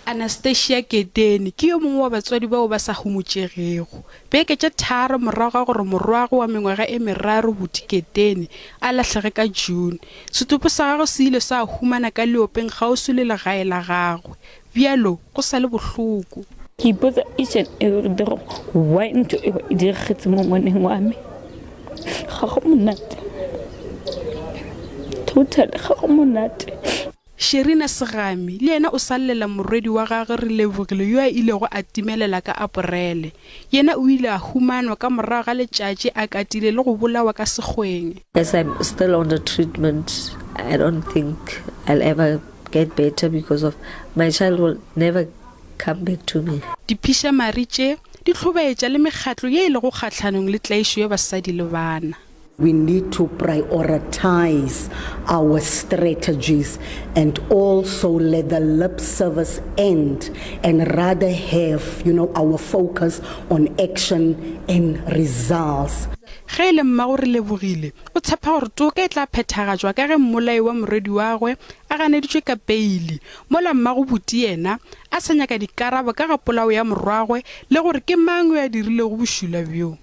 Anastasia Keteni ke yo mongwe wa batswadi bao ba sa homotšegego. Beke tše tharo morago ga gore morwagwe wa mengwaga e meraro Buti Keteni a lahlege ka June, setopo sa gagwe se ile sa humana ka leopeng kgauswi le legae la gagwe. Bjalo go sa le bohloko. Ke ipotsa each and every day gore why ntho eo e diragetse mo ngwaneng wa me. Ga go monate. Totally ga go monate. Sherina Segami le yena o sa llela morwedi wa gagwe Relebogile yo a ilego a timelela ka Aporele. Yena o ile a humanwa ka morago ga letšatši a katile le go bolawa ka sekgweng. As I'm still on the treatment, I don't think I'll ever get better because of my child will never come back to me. Diphišamare tše di hlobaetša le mekgatlo ye e lego kgahlanong le tlaišo ya basadi le bana. We need to prioritize our strategies and also let the lip service end and rather have, you know, our focus on action and results. Ge e le mmago Relebogile, o tshepa gore toka e tla phethagatšwa ka ge mmolai wa morwedi wagwe a ganeditšwe ka peili, mola mmago Buti yena a sa nyaka dikarabo ka ga polao ya morwagwe le gore ke mang yo a dirilego bošula bjo.